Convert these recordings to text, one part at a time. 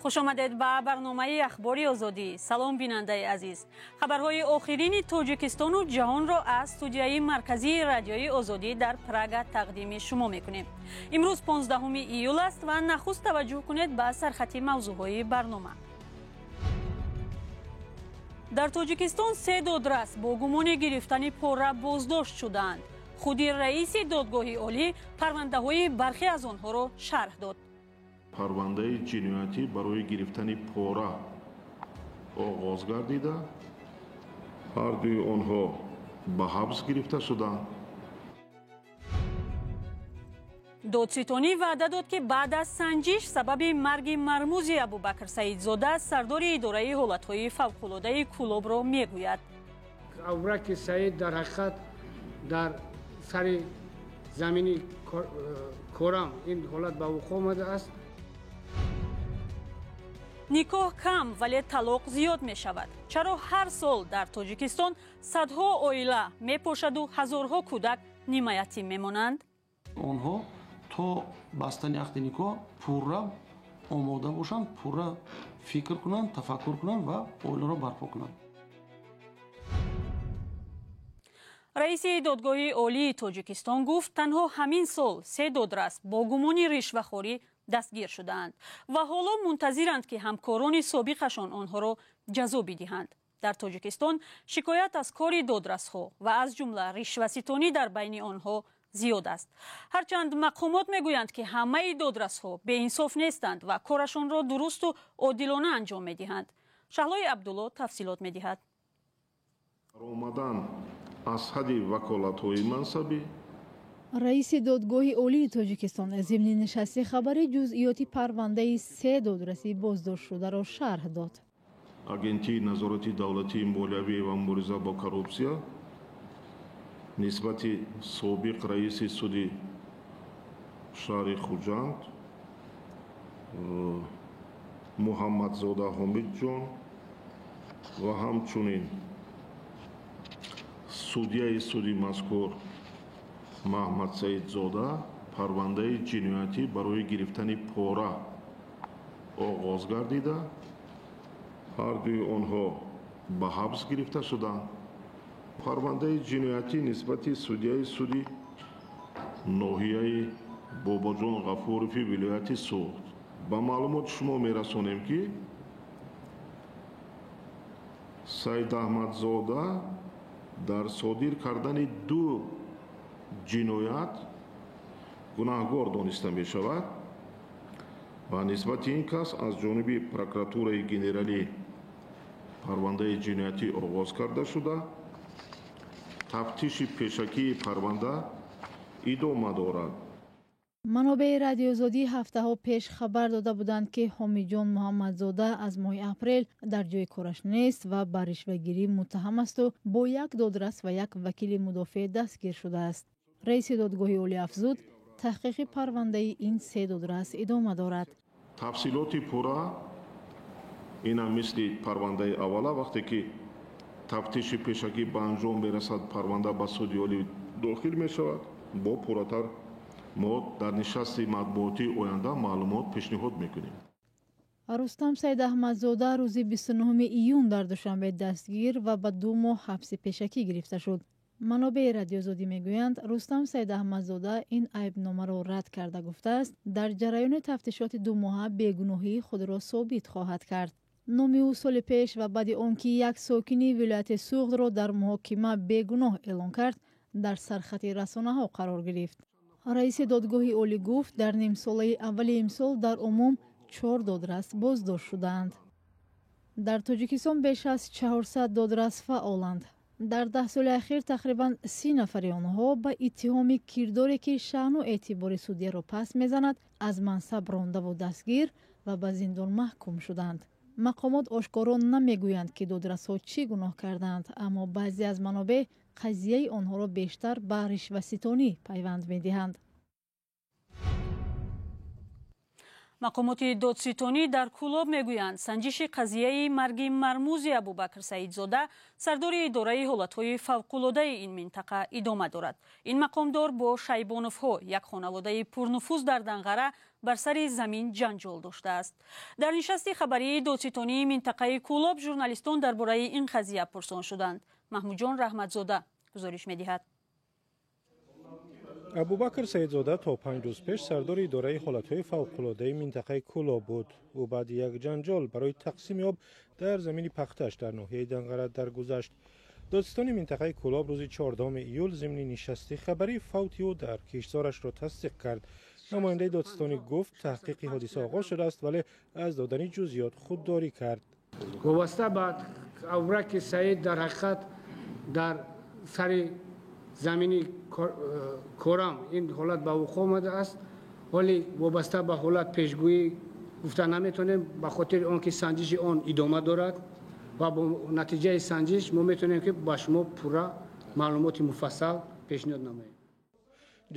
Хуш омадед ба барномаи Ахбори Озодӣ. Салом, бинандаи азиз. Хабарҳои охирини Тоҷикистону ҷаҳонро аз студияи марказии Радиои Озодӣ дар Прага тақдими шумо мекунем. Имрӯз 15 июл аст ва нахуст таваҷҷӯҳ кунед ба сархати мавзӯъҳои барнома. Дар Тоҷикистон се додрас бо гумони гирифтани пора боздошт шудаанд. Худи раиси додгоҳи олӣ парвандаҳои бархе аз онҳоро шарҳ дод. Парвандаи ҷиноятӣ барои гирифтани пора оғоз гардида, ҳардуи онҳо ба ҳабс гирифта шуданд. Додситонӣ ваъда дод, ки баъд аз санҷиш сабаби марги мармузи Абубакр Саидзода, сардори идораи ҳолатҳои фавқулодаи Кӯлобро мегӯяд. Абубакр Саид дар ҳақиқат дар сари замини корам ин ҳолат ба вуқӯъ омадааст. Никоҳ кам, вале талоқ зиёд мешавад. Чаро ҳар сол дар Тоҷикистон садҳо оила мепошаду ҳазорҳо кӯдак нимаятим мемонанд? Онҳо то бастани ақди никоҳ пурра омода бошанд, пурра фикр кунанд, тафаккур кунанд ва оиларо барпо кунанд. Раиси додгоҳи олии Тоҷикистон гуфт, танҳо ҳамин сол се додрас бо гумони ришвахорӣ дастгир шудаанд ва ҳоло мунтазиранд, ки ҳамкорони собиқашон онҳоро ҷазо бидиҳанд. Дар Тоҷикистон шикоят аз кори додрасҳо ва аз ҷумла ришваситонӣ дар байни онҳо зиёд аст. Ҳарчанд мақомот мегӯянд, ки ҳамаи додрасҳо беинсоф нестанд ва корашонро дурусту одилона анҷом медиҳанд. Шаҳлои Абдулло тафсилот медиҳад. Омадан аз ҳадди ваколатҳои мансабӣ. Раиси додгоҳи олии Тоҷикистон зимни нишасти хабарӣ ҷузъиёти парвандаи се додраси боздоштшударо шарҳ дод. Агентии назорати давлатии молиявӣ ва мубориза бо коррупсия нисбати собиқ раиси суди шаҳри Хуҷанд Муҳаммадзода Ҳомидҷон ва ҳамчунин судяи суди мазкур Маҳмадсаидзода парвандаи ҷиноятӣ барои гирифтани пора оғоз гардида, ҳардуи онҳо ба ҳабс гирифта шуданд. Парвандаи ҷиноятӣ нисбати судяи суди ноҳияи Бобоҷон Ғафурови вилояти Суғд. Ба маълумоти шумо мерасонем, ки Саидаҳмадзода дар содир кардани ду ҷиноят гунаҳгор дониста мешавад ва нисбати ин кас аз ҷониби прокуратураи генералӣ парвандаи ҷиноятӣ оғоз карда шуда, тафтиши пешакии парванда идома дорад. Манобеи Радиоозодӣ ҳафтаҳо пеш хабар дода буданд, ки Ҳомиҷон Муҳаммадзода аз моҳи апрел дар ҷои кораш нест ва ба ришвагирӣ муттаҳам асту бо як додрас ва як вакили мудофеъ дастгир шудааст. Раиси додгоҳи олӣ афзуд, таҳқиқи парвандаи ин се додрас идома дорад. Тафсилоти пурра инам мисли парвандаи аввала, вақте ки тафтиши пешакӣ ба анҷом мерасад, парванда ба суди олӣ дохил мешавад. Бо пурратар мо дар нишасти матбуотии оянда маълумот пешниҳод мекунем. Рустам Саидаҳмадзода рӯзи 29 июн дар Душанбе дастгир ва ба 2 моҳ ҳабси пешакӣ гирифта шуд. Манобеи Радиозодӣ мегӯянд, Рустам Саидаҳмадзода ин айбномаро рад карда гуфтааст, дар ҷараёни тафтишоти думоҳа бегуноҳии худро собит хоҳад кард. Номи ӯ соли пеш ва баъди он ки як сокини вилояти Суғдро дар муҳокима бегуноҳ эълон кард, дар сархати расонаҳо қарор гирифт. Раиси додгоҳи олӣ гуфт, дар нимсолаи аввали имсол дар умум 4 додрас боздошт шудаанд. Дар Тоҷикистон беш аз 400 додрас фаъоланд. Дар 10 соли ахир тақрибан 30 нафари онҳо ба иттиҳоми кирдоре, ки шаъну эътибори судяро паст мезанад, аз мансаб рондаву дастгир ва ба зиндон маҳкум шуданд. Мақомот ошкоро намегӯянд, ки додрасҳо чӣ гуноҳ кардаанд, аммо баъзе аз манобеъ қазияи онҳоро бештар ба ришваситонӣ пайванд медиҳанд. Мақомоти додситонӣ дар Кӯлоб мегӯянд, санҷиши қазияи марги мармузи Абубакр Саидзода, сардори идораи ҳолатҳои фавқулодаи ин минтақа идома дорад. Ин мақомдор бо Шайбоновҳо, як хонаводаи пурнуфуз дар Данғара, Бар сари замин ҷанҷол доштааст. Дар нишасти хабарии додситонии минтақаи Кӯлоб журналистон дар бораи ин қазия пурсон шуданд. Маҳмудҷон Раҳматзода гузориш медиҳад. Абубакр Саидзода то 5 рӯз пеш сардори идораи ҳолатҳои фавқулодаи минтақаи Кӯлоб буд. Ӯ баъди як ҷанҷол барои тақсими об дар замини пахташ дар ноҳияи Данғара даргузашт. Додситони минтақаи Кӯлоб рӯзи 14 июл зимни нишасти хабарӣ фавти ӯ дар киштзорашро тасдиқ кард. Намояндаи додситонӣ гуфт, таҳқиқи ҳодиса оғоз шудааст, вале аз додани ҷузъиёт худдорӣ кард. Вобаста ба Абубакри Саид дар ҳақиқат дар сари замини корам ин ҳолат ба вуқӯъ омадааст. Ҳоле вобаста ба ҳолат пешгӯӣ гуфта наметавонем, ба хотири он ки санҷиши он идома дорад ва бо натиҷаи санҷиш мо метавонем ки ба шумо пурра маълумоти муфассал пешниҳод намоем.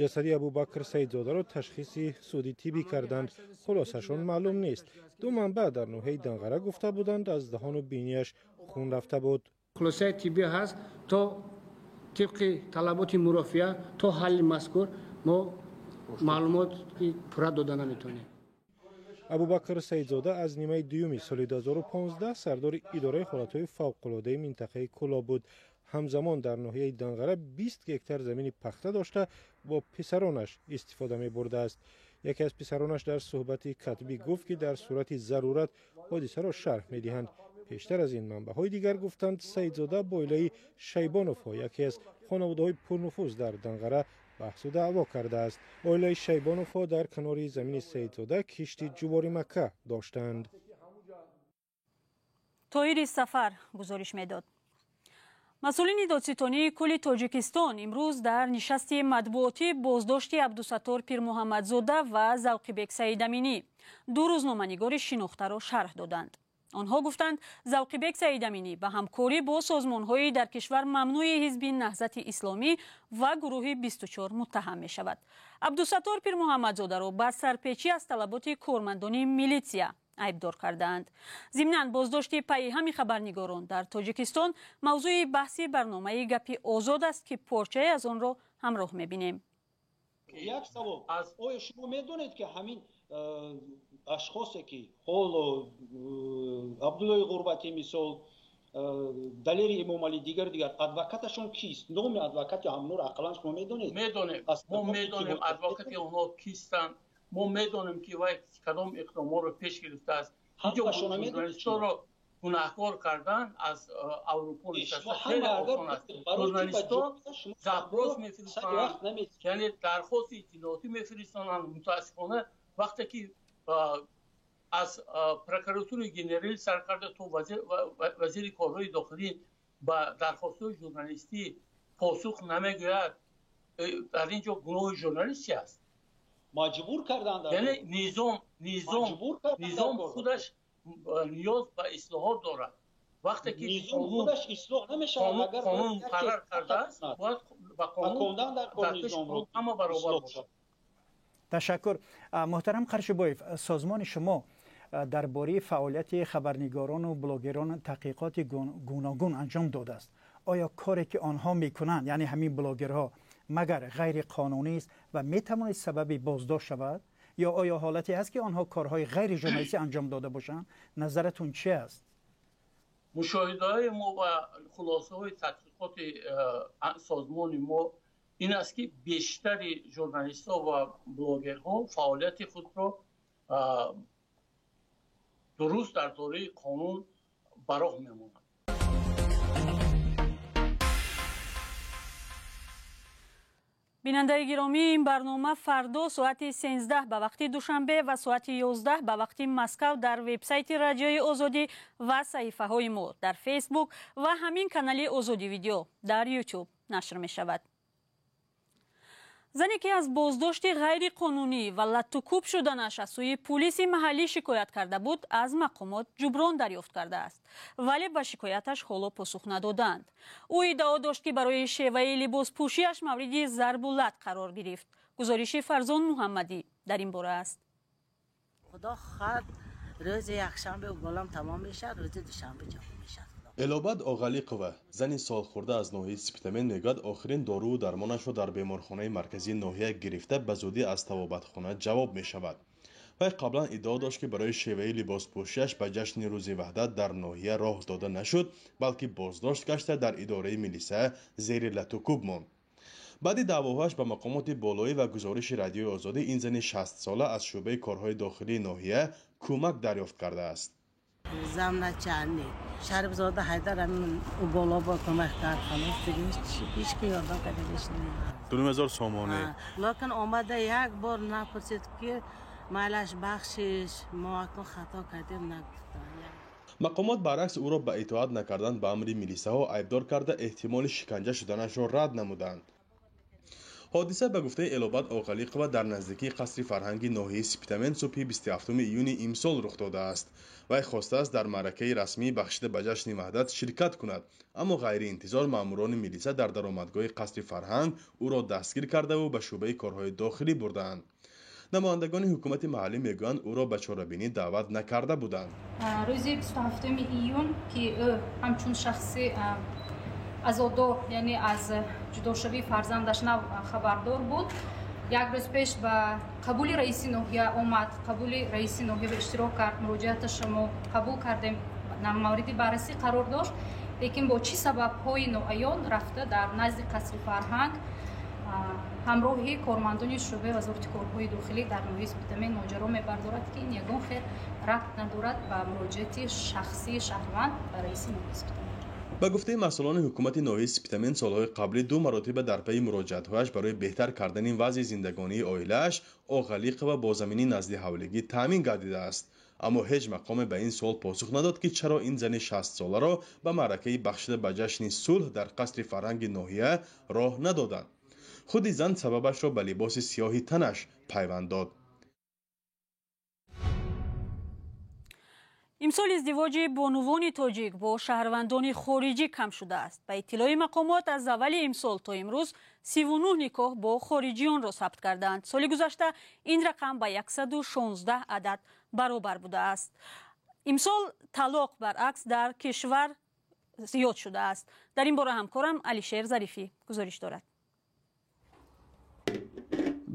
Ҷасади Абубакр Саидзодаро ташхиси суди тиббӣ карданд. Хулосашон маълум нест. Ду манбаъ дар ноҳияи Данғара гуфта буданд, аз даҳону бинияш хун рафта буд. Хулосаи тиббӣ ҳаст, то тибқи талаботи мурофиа то ҳалли мазкур мо маълумоти пурра дода наметавонем. Абубакр Саидзода аз нимаи дуюми соли 2015 сардори идораи ҳолатҳои фавқулодаи минтақаи Кӯлоб буд. Ҳамзамон дар ноҳияи Данғара 20 гектар замини пахта дошта, бо писаронаш истифода мебурдааст. Яке аз писаронаш дар суҳбати катбӣ гуфт, ки дар сурати зарурат ҳодисаро шарҳ медиҳанд. Пештар аз ин манбаъҳои дигар гуфтанд, Саидзода бо оилаи Шайбоновҳо, яке аз хонаводаҳои пурнуфуз дар Данғара, баҳсу даъво кардааст. Оилаи Шайбоновҳо дар канори замини Саидзода кишти ҷуворимакка доштанд. Тоҳири Сафар гузориш медод. Масъулини додситонии кулли Тоҷикистон имрӯз дар нишасти матбуотӣ боздошти Абдусаттор Пирмуҳаммадзода ва Завқибек Саидаминӣ, ду рӯзноманигори шинохтаро шарҳ доданд. Онҳо гуфтанд, Завқибек Саидаминӣ ба ҳамкорӣ бо созмонҳои дар кишвар мамнӯи Ҳизби Наҳзати Исломӣ ва гурӯҳи 24 муттаҳам мешавад. Абдусаттор Пирмуҳаммадзодаро ба сарпечӣ аз талаботи кормандони милитсия айбдор кардаанд. Зимнан боздошти пайҳами хабарнигорон дар Тоҷикистон мавзӯи баҳси барномаи Гапи озод аст, ки порчае аз онро ҳамроҳ мебинем. Як савол: оё шумо медонед, ки ҳамин ашхосе ки ҳоло Абдуллои Ғурбатӣ, мисол, Далери Эмомалӣ, дигар дигар, адвокаташон кист? Номи адвокати ҳамнур ақаллан шумо медонед? Медонем, мо медонем адвокати онҳо кистанд. Мо медонем, ки вай кадом иқдомҳоро пеш гирифтааст. Журналистҳоро гунаҳкор кардан аз Аврупо нишаста хеле осон аст. Журналистҳо запрос мефиристонанд, яъне дархости иттилоотӣ мефиристонанд. Мутаассифона, вақте ки аз прокуратураи генералӣ сар карда то вазири корҳои дохилӣ ба дархостҳои журналистӣ посух намегӯяд, дар ин ҷо гуноҳи журналист чи аст? Маҷбур карданд. Яъне низом худаш ниёз ба ислоҳот дорад. Вақте ки худаш ислоҳ намешавад, агар қонун муқаррар кардааст, бояд ба қонун дар пеши ҳама баробар бошад. Ташаккур. Муҳтарам Қаршибоев, созмони шумо дар бораи фаъолияти хабарнигорону блогерон таҳқиқоти гуногун анҷом додааст. Оё коре ки онҳо мекунанд, яъне ҳамин блогерҳо, магар ғайриқонунӣ аст ва метавонад сабаби боздошт шавад? Ё оё ҳолате ҳаст, ки онҳо корҳои ғайрижурналистӣ анҷом дода бошанд? Назаратун чи аст? Мушоҳидаҳои мо ва хулосаҳои тадқиқоти созмони мо ин аст, ки бештари журналистҳо ва блогерҳо фаъолияти худро дуруст дар доираи қонун ба роҳ мемонанд. Бинандаи гиромӣ, ин барнома фардо соати 13 ба вақти Душанбе ва соати 11 ба вақти Москав дар вебсайти Радиои Озодӣ ва саҳифаҳои мо дар Фейсбук ва ҳамин канали Озодӣ Видео дар Ютуб нашр мешавад. Зане ки аз боздошти ғайриқонунӣ ва латтукӯб шуданаш аз сӯи пулиси маҳаллӣ шикоят карда буд, аз мақомот ҷуброн дарёфт кардааст, вале ба шикояташ ҳоло посух надоданд. Ӯ иддао дошт, ки барои шеваи либоспӯшиаш мавриди зарбу лат қарор гирифт. Гузориши Фарзон Муҳаммадӣ дар ин бора аст. Худо хоҳад, рӯзи якшанбе голам тамом мешавад, рӯзи душанбе ҷавоб мешавад. Элобад Оғалиқова, зани солхӯрда аз ноҳияи Спитамен, мегӯяд, охирин доруву дармонашро дар беморхонаи марказии ноҳия гирифта, ба зудӣ аз табобатхона ҷавоб мешавад. Вай қаблан иддао дошт, ки барои шеваи либоспӯшиаш ба ҷашни Рӯзи Ваҳдат дар ноҳия роҳ дода нашуд, балки боздошт гашта, дар идораи милиса зери латукӯб монд. Баъди даъвоҳояш ба мақомоти болоӣ ва гузориши Радиои Озодӣ, ин зани 60-сола аз шӯъбаи корҳои дохилии ноҳия кӯмак дарёфт кардааст. Замначальник Шарифзода Ҳайдар ҳамин боло бо кӯмак кард, халос, дига ҳеч ки ёрдам кардагиш не. 2500 сомонӣ. Лекин омада як бор напурсид, ки майлаш, бахшиш, мо акун хато кардем, нагуфтам. Мақомот баръакс ӯро ба итоат накардан ба амри милисаҳо айбдор карда, эҳтимоли шиканҷа шуданашро рад намуданд. Ҳодиса, ба гуфтаи Элобат Оғалиқова, дар наздикии қасри фарҳанги ноҳияи Спитамен субҳи 27 июни имсол рух додааст. Вай хостааст дар маъракаи расмии бахшида ба ҷашни Ваҳдат ширкат кунад, аммо ғайриинтизор маъмурони милиса дар даромадгоҳи қасри фарҳанг ӯро дастгир кардаву ба шӯъбаи корҳои дохилӣ бурдаанд. Намояндагони ҳукумати маҳаллӣ мегӯянд, ӯро ба чорабинӣ даъват накарда буданд. Рӯзи 27 июн, ки ӯ ҳамчун шахси азодор, яъне аз ҷудошавии фарзандаш нав хабардор буд, як рӯз пеш ба қабули раиси ноҳия омад, қабули раиси ноҳия иштирок кард. Муроҷиаташро мо қабул кардем, мавриди баррасӣ қарор дошт, лекин бо чӣ сабабҳои ноаён рафта дар назди қасри фарҳанг ҳамроҳи кормандони шӯъбаи Вазорати корҳои дохилӣ дар ноҳияи Спитамен моҷаро мебардорад, ки ин ягон хел рабт надорад ба муроҷиати шахсии шаҳрванд ба раиси ноҳияи Спитамен. Ба гуфтаи масъулони ҳукумати ноҳияи Спитамен, солҳои қаблӣ ду маротиба дар пайи муроҷиатҳояш барои беҳтар кардани вазъи зиндагонии оилааш Оғалиқова бо замини назди ҳавлигӣ таъмин гардидааст. Аммо ҳеҷ мақоме ба ин суол посух надод, ки чаро ин зани 60-соларо ба маъракаи бахшида ба ҷашни сулҳ дар қасри фарҳанги ноҳия роҳ надоданд. Худи зан сабабашро ба либоси сиёҳи танаш пайванд дод. Имсол издивоҷи бонувони тоҷик бо шаҳрвандони хориҷӣ кам шудааст. Ба иттилои мақомот, аз аввали имсол то имрӯз 39 никоҳ бо хориҷиёнро сабт кардаанд. Соли гузашта ин рақам ба 116 адад баробар будааст. Имсол талоқ баръакс дар кишвар зиёд шудааст. Дар ин бора ҳамкорам Алишер Зарифӣ гузориш дорад.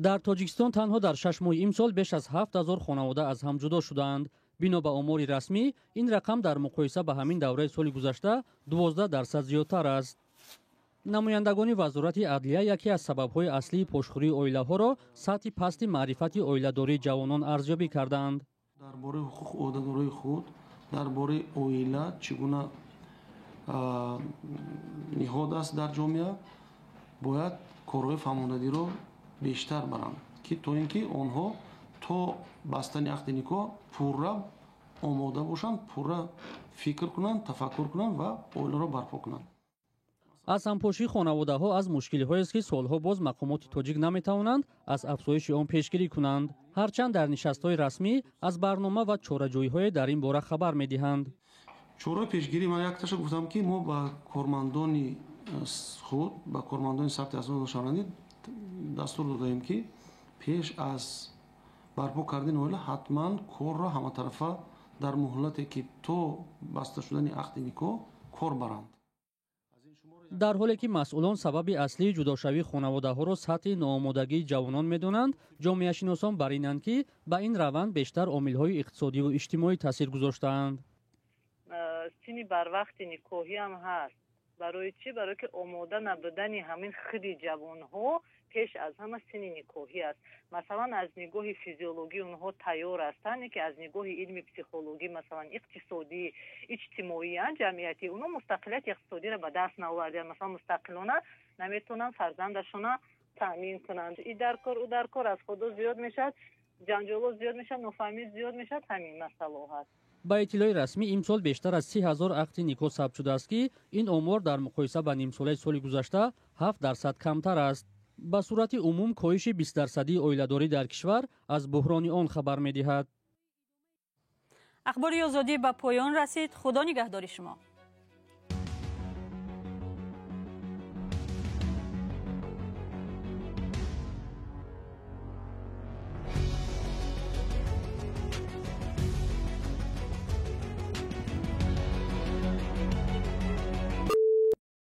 Дар Тоҷикистон танҳо дар 6 моҳи имсол беш аз 7000 хонавода аз ҳам ҷудо шудаанд. Бино ба омори расмӣ, ин рақам дар муқоиса ба ҳамин давраи соли гузашта 12% зиёдтар аст. Намояндагони Вазорати адлия яке аз сабабҳои аслии пошхӯрии оилаҳоро сатҳи пасти маърифати оиладории ҷавонон арзёбӣ кардаанд. Дар бораи ҳуқуқу ӯҳдадориҳои худ, дар бораи оила чӣ гуна ниҳод аст дар ҷомеа, бояд корҳои фаҳмондадиро бештар баранд, ки то ин ки онҳо то бастани ақди никоҳ пурра омода бошанд, пурра фикр кунанд, тафаккур кунанд ва оиларо барпо кунанд. Аз ҳампошии хонаводаҳо аз мушкилиҳоест, ки солҳо боз мақомоти тоҷик наметавонанд аз афзоиши он пешгирӣ кунанд, ҳарчанд дар нишастҳои расмӣ аз барнома ва чораҷӯиҳое дар ин бора хабар медиҳанд. Чораи пешгирӣ ман якташа гуфтам, ки мо ба кормандони худ, ба кормандони сабти асноди шаҳрвандӣ дастур додаем, ки пеш аз барпо кардани оила ҳатман корро ҳаматарафа дар муҳлате, ки то баста шудани ақди никоҳ, кор баранд. Дар ҳоле ки масъулон сабаби аслии ҷудошавии хонаводаҳоро сатҳи ноомодагии ҷавонон медонанд, ҷомеашиносон бар инанд, ки ба ин раванд бештар омилҳои иқтисодиву иҷтимоӣ таъсир гузоштаанд. Синни барвақти никоҳӣ ҳам ҳаст. Барои чӣ? Барои ки омода набудани ҳамин худи ҷавонҳо пеш аз ҳама синни никоҳӣ аст. Масалан, аз нигоҳи физиологӣ онҳо тайёр ҳастанд, ки аз нигоҳи илми психологӣ, масалан, иқтисодӣ, иҷтимоӣ, ҷамъиятӣ, онҳо мустақилияти иқтисодиро ба даст наовардаанд. Масалан, мустақилона наметавонанд фарзандашона таъмин кунанд. И дар кор, ӯ дар кор, аз худо зиёд мешавад, ҷанҷоло зиёд мешавад, нофаҳмӣ зиёд мешавад, ҳамин масъалаҳо ҳаст. Ба иттилои расмӣ, имсол бештар аз 30 000 ақди никоҳ сабт шудааст, ки ин омор дар муқоиса ба нимсолаи соли гузашта 7% камтар аст. Ба сурати умум, коҳиши 20-дарсадии оиладорӣ дар кишвар аз буҳрони он хабар медиҳад. Ахбори Озодӣ ба поён расид. Худо нигаҳдори шумо.